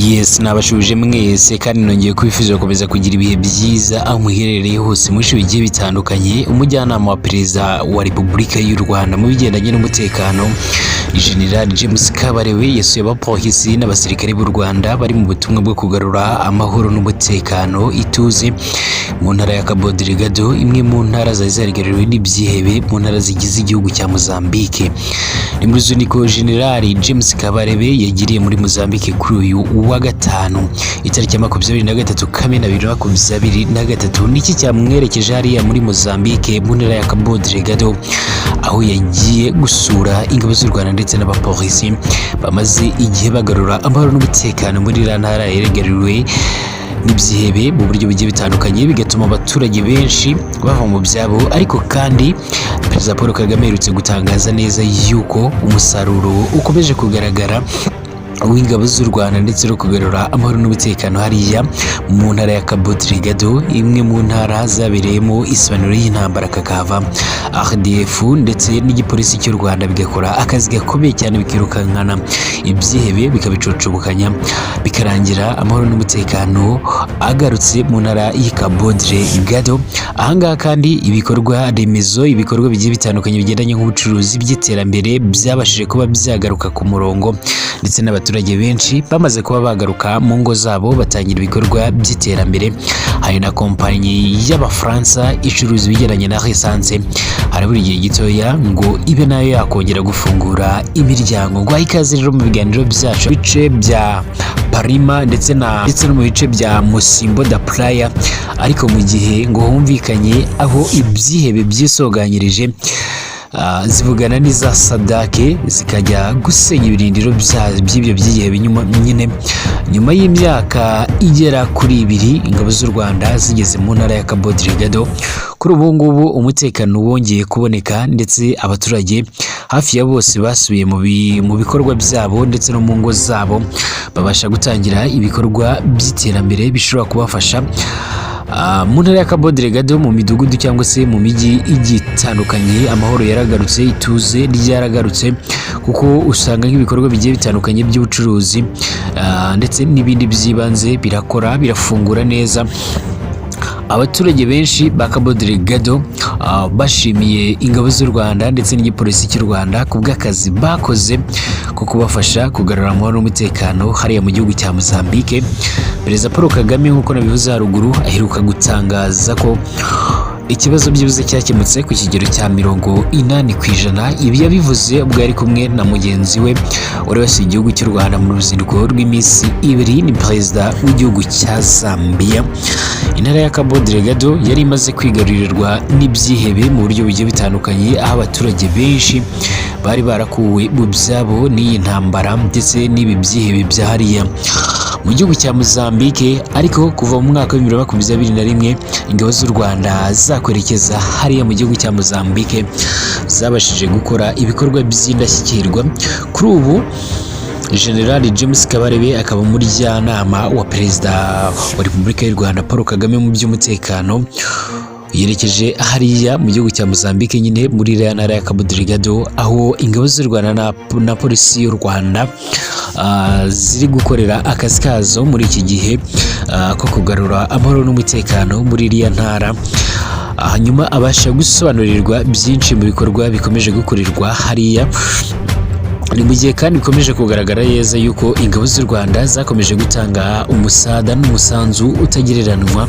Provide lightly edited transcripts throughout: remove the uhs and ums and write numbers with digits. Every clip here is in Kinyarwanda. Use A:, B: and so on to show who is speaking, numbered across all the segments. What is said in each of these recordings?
A: Yes, nabashuje mwese kandi nongeye kubifuriza gukomeza kugira ibihe byiza aho muherereye hose mu bice bigiye bitandukanye. Umujyanama wa Perezida wa Repubulika y'u Rwanda mu bigendanye n'umutekano, General James Kabarebe, yasuye abapolisi n'abasirikare b'u Rwanda bari mu butumwa bwo kugarura amahoro n'umutekano, ituze mu ntara ya Cabo Delgado, imwe mu ntara zari zarigaruriwe n'ibyihebe mu ntara zigize igihugu cya Mozambique. Ni mu ruzinduko General James Kabarebe yagiriye muri Mozambique kuri uyu wa gatanu, itariki ya 23 Kamena 2023. Niki cyamwerekeje hariya muri Mozambique, mu ntara ya Cabo Delgado, aho yagiye gusura ingabo z'u Rwanda ndetse n'abapolisi bamaze igihe bagarura amahoro n'umutekano muri iriya ntara yeregaruriwe n'ibyihebe mu buryo bugiye bitandukanye, bigatuma abaturage benshi bava mu byabo? Ariko kandi Perezida Paul Kagame aherutse gutangaza neza yuko umusaruro ukomeje kugaragara w'ingabo z'u Rwanda ndetse no kugarura amahoro n'umutekano hariya mu ntara ya Cabo Delgado, imwe mu ntara zabereyemo isobanuro y'intambara kakava, RDF ndetse n'igipolisi cy'u Rwanda bigakora akazi gakomeye cyane, bikirukankana ibyihebe, bikabicocobokanya, bikarangira amahoro n'umutekano agarutse mu ntara y'i Cabo Delgado. Ahangaha kandi ibikorwa remezo, ibikorwa bigiye bitandukanye bigendanye nk'ubucuruzi, by'iterambere byabashije kuba byagaruka ku murongo, ndetse n'abaturage benshi bamaze kuba bagaruka mu ngo zabo, batangira ibikorwa by'iterambere. Hari na kompanyi y'Abafaransa icuruza ibigendanye na essence, harabura igihe gitoya ngo ibe nayo yakongera gufungura imiryango. Ngo ikaze rero mu biganiro byacu. Bice bya Palma ndetse no mu bice bya Mocimboa da Praia, ariko mu gihe ngo humvikanye aho ibyihebe byisoganyirije, zivugana n'iza SADC, zikajya gusenya ibirindiro by'ibyo byihebe nyuma nyine. Nyuma y'imyaka igera kuri 2 ingabo z'u Rwanda zigeze mu ntara ya Cabo Delgado, kuri ubu ngubu umutekano wongeye kuboneka, ndetse abaturage hafi ya bose basubiye mu bikorwa byabo ndetse no mu ngo zabo, babasha gutangira ibikorwa by'iterambere bishobora kubafasha. Mu ntara ya Cabo Delgado, mu midugudu cyangwa se mu mijyi igiye itandukanye, amahoro yaragarutse, ituze ryaragarutse, kuko usanga nk'ibikorwa bigiye bitandukanye by'ubucuruzi ndetse n'ibindi by'ibanze birakora, birafungura neza. Abaturage benshi ba Cabo Delgado bashimiye ingabo z'u Rwanda ndetse n'igipolisi cy'u Rwanda ku bw'akazi bakoze ko kubafasha kugarura amahoro n'umutekano hariya mu gihugu cya Mozambique. Perezida Paul Kagame, nk'uko nabivuze haruguru, aheruka gutangaza ko ikibazo byibuze cyakemutse ku kigero cya 80%. Ibi yabivuze ubwo yari kumwe na mugenzi we wari wasuye igihugu cy'u Rwanda mu ruzinduko rw'iminsi 2, ni perezida w'igihugu cya Zambia. Intara ya Cabo Delgado yari imaze kwigarurirwa n'ibyihebe mu buryo bugiye butandukanye, aho abaturage benshi bari barakuwe mu byabo n'iyi ntambara ndetse n'ibi byihebe bya hariya mu gihugu cya Mozambique. Ariko kuva mu mwaka wa 2021 ingabo z'u Rwanda zakwerekeza hariya mu gihugu cya Mozambique, zabashije gukora ibikorwa by'indashyikirwa. Kuri ubu General James Kabarebe akaba umujyanama wa Perezida wa Repubulika y'u Rwanda Paul Kagame mu by'umutekano, yerekeje hariya mu gihugu cya Mozambique nyine, muri iriya ntara ya Cabo Delgado, aho ingabo z'u Rwanda na polisi y'u Rwanda ziri gukorera akazi kazo muri iki gihe ko kugarura amahoro n'umutekano muri iriya ntara. Hanyuma abasha gusobanurirwa byinshi mu bikorwa bikomeje gukorerwa hariya. Ni mu gihe kandi bikomeje kugaragara neza yuko ingabo z'u Rwanda zakomeje gutanga umusada n'umusanzu utagereranywa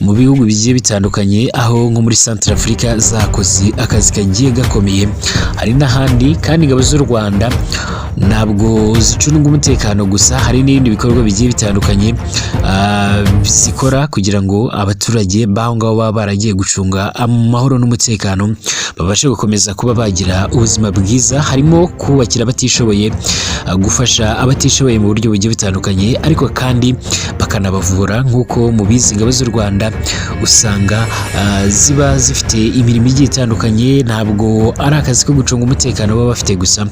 A: mu bihugu bigiye bitandukanye, aho nko muri Central Africa zakoze akazi kagiye gakomeye. Hari n'ahandi kandi ingabo z'u Rwanda ntabwo zicunga umutekano gusa, hari n'ibindi bikorwa bigiye bitandukanye zikora kugira ngo abaturage b'aho ngaho baba baragiye gucunga amahoro n'umutekano babashe gukomeza kuba bagira ubuzima bwiza, harimo kubakira abatishoboye, gufasha abatishoboye mu buryo bugiye butandukanye, ariko kandi bakanabavura. Nk'uko mubizi, ingabo z'u Rwanda usanga ziba zifite imirimo igiye itandukanye. Ntabwo ari akazi ko gucunga umutekano baba bafite gusa,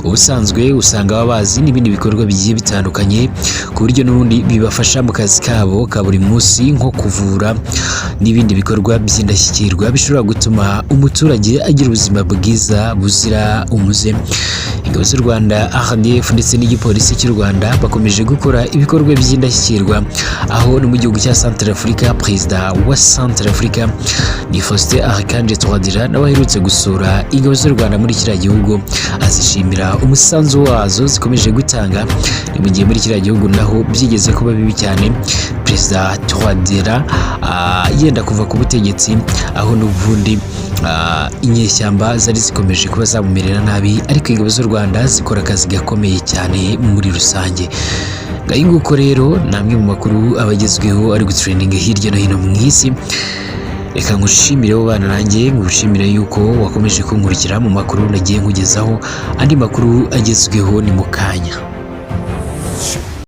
A: ubusanzwe usanga baba bazi n'ibindi bikorwa bigiye bitandukanye, ku buryo n'ubundi bibafasha mu kazi kabo ka buri munsi, nko kuvura n'ibindi bikorwa by'indashyikirwa bishobora gutuma umuturage agira ubuzima bwiza buzira umuze. Ingabo z'u Rwanda rero zikomeje gutanga umusanzu ukomeye cyane Ingabo z'u Rwanda RDF ndetse n'igipolisi cy'u Rwanda bakomeje gukora ibikorwa by'indashyikirwa, aho no mu gihugu cya Centrafrica, Perezida wa Centrafrica ni Faustin Archange Touadera, nawe aherutse gusura ingabo z'u Rwanda muri kiriya gihugu, azishimira umusanzu wazo zikomeje gutanga. Ni mu gihe muri kiriya gihugu naho byigeze kuba bibi cyane, Perezida Touadera yenda kuva ku butegetsi, aho n'ubundi inyeshyamba zari zikomeje kuba zamumerera nabi, ariko ingabo z'u Rwanda zikora akazi gakomeye cyane muri rusange. Ngayo nguko rero ni amwe mu makuru aba agezweho ari gutrendinga hirya no hino mu isi. Reka ngushimire wowe bana nanjye, ngushimire yuko wakomeje kunkurikira mu makuru nagiye nkugezaho. Andi makuru agezweho ni mu kanya.